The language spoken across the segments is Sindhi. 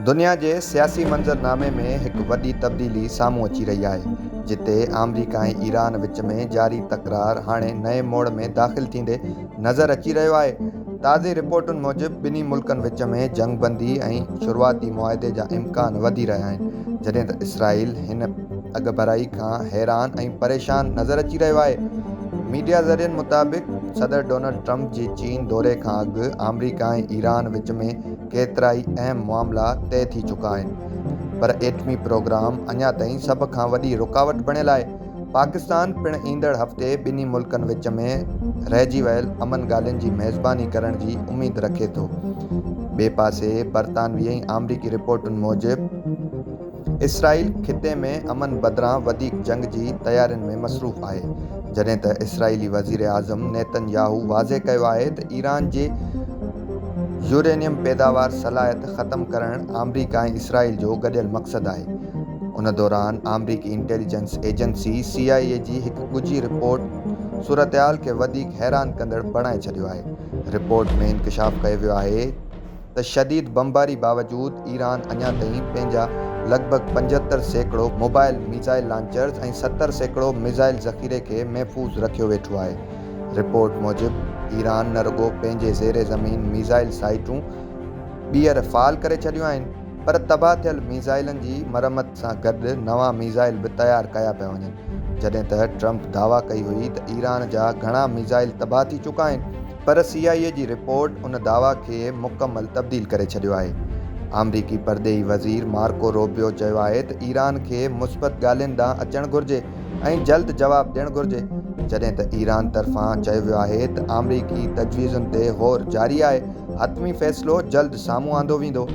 دنيا جي سياسي منظرنامي ۾ هڪ وڏي تبديلي سامهون اچي رهي آهي، جتي آمريڪا ۽ ايران وچ ۾ جاري تڪرار هاڻي نئين موڙ ۾ داخل ٿيندي نظر اچي رهيو آهي. تازي رپورٽن موجب ٻنهي ملڪن وچ ۾ جنگ بندي ۽ شروعاتي معاهدي جا امڪان وڌي رهيا آهن، جڏهن ته اسرائيل هن اڳڀرائي کان حيران ۽ پريشان نظر اچي رهيو آهي. ميڊيا ذريعن مطابق صدر ڊونلڊ ٽرمپ جي چين دوري کان اڳ آمريڪا ۽ ايران وچ ۾ ڪيترائي اهم معاملا طئي ٿي چڪا آهن پر ايٽمي پروگرام اڃا تائين سڀ کان وڏي رڪاوٽ بڻيل آهي. پاڪستان پڻ ايندڙ هفتي ٻنهي ملڪن وچ ۾ رهجي ويل امن ڳالهين جي ميزباني ڪرڻ جي اميد رکي ٿو. ٻئي پاسي برطانوي ۽ آمريڪي رپورٽن موجب اسرائيل خطي ۾ امن بدران وڌيڪ جنگ جي تيارين ۾ مصروف آهي، جڏهن ته اسرائيلي وزيراعظم نيتن ياهو واضح ڪيو آهي ته ايران جي يورينيم پيداوار صلاحيت ختم ڪرڻ آمريڪا ۽ اسرائيل جو گڏيل مقصد آهي. ان دوران آمريڪي انٽيليجنس ايجنسي سي آء اي جي هڪ ڳجهي رپورٽ صورتحال کي وڌيڪ حيران ڪندڙ بڻائي ڇڏيو آهي. رپورٽ ۾ انڪشاف ڪيو ويو آهي ته شديد بمباري باوجود ايران اڃا تائين پنهنجا لڳ ڀڳ 75% موبائل ميزائل لانچرز ۽ 70% ميزائل ذخيري کي محفوظ رکيو ويٺو آهي. رپورٽ موجب ايران نه رڳو پنهنجي زير زمين ميزائل سائيٽون ٻيهر فعال ڪري ڇڏيون آهن پر تباهه ٿيل ميزائلن جي مرمت سان گڏ نوان ميزائل به تيار ڪيا پيا وڃن، جڏهن ته ٽرمپ دعويٰ ڪئي هئي ته ايران جا گهڻا ميزائل تباهه ٿي چڪا آهن پر سي آء اي جي رپورٽ ان دعويٰ کي مڪمل تبديل ڪري ڇڏيو آهي. آمريڪي پرڏيهي وزير مارڪو روبيو چيو آهي ته ايران کي مثبت ڳالهين ڏانهن اچڻ گهرجي ۽ جلد جواب ڏيڻ گهرجي، جڏهن ته ايران طرفان چيو ويو آهي ته آمريڪي تجويزن تي غور جاري آهي، حتمي فيصلو جلد سامهون آندو ويندو.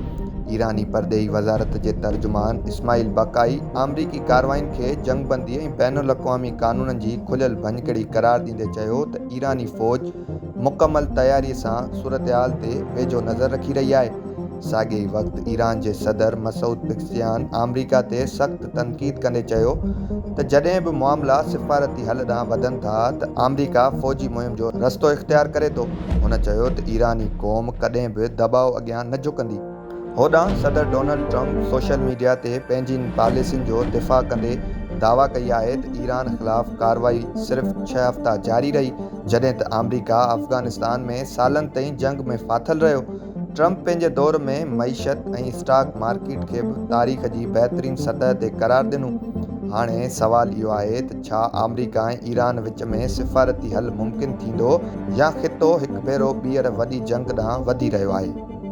ايراني پرڏيهي وزارت جي ترجمان اسماعيل بقائي آمريڪي ڪارروائين کي جنگبندي ۽ بين الاقوامي قانونن جي کليل ڀڃڪڙي قرار ڏيندي چيو ته ايراني فوج مڪمل تياري سان صورتحال تي ويجهو نظر رکي رهي آهي. ساڳئي ئي وقت ايران جي صدر مسعود پزشڪيان آمريڪا تي سخت تنقيد ڪندي چيو ته جڏهن به معاملا سفارتي حل ڏانهن وڌن ٿا ته آمريڪا فوجي مهم جو رستو اختيار ڪري ٿو. هن چيو ته ايراني قوم ڪڏهن به دٻاء اڳيان نه جهڪندي. هوڏانهن صدر ڊونلڊ ٽرمپ سوشل ميڊيا تي پنهنجين پاليسين جو دفاع ڪندي دعويٰ ڪئي آهي ته ايران خلاف ڪارروائي صرف ڇهه هفتا جاري رهي، جڏهن ته آمريڪا افغانستان ۾ سالن تائين جنگ ۾ ڦاٿل رهيو. ٽرمپ پنهنجي دور ۾ معيشت ۽ اسٽاڪ مارڪيٽ کي به تاريخ جي بهترين سطح تي قرار ڏنو. هاڻي سوال اهو آهي ته ڇا آمريڪا ۽ ايران وچ ۾ سفارتي حل ممڪن ٿيندو يا خطو هڪ ڀيرو ٻيهر وڏي جنگ ڏانهن وڌي رهيو آهي؟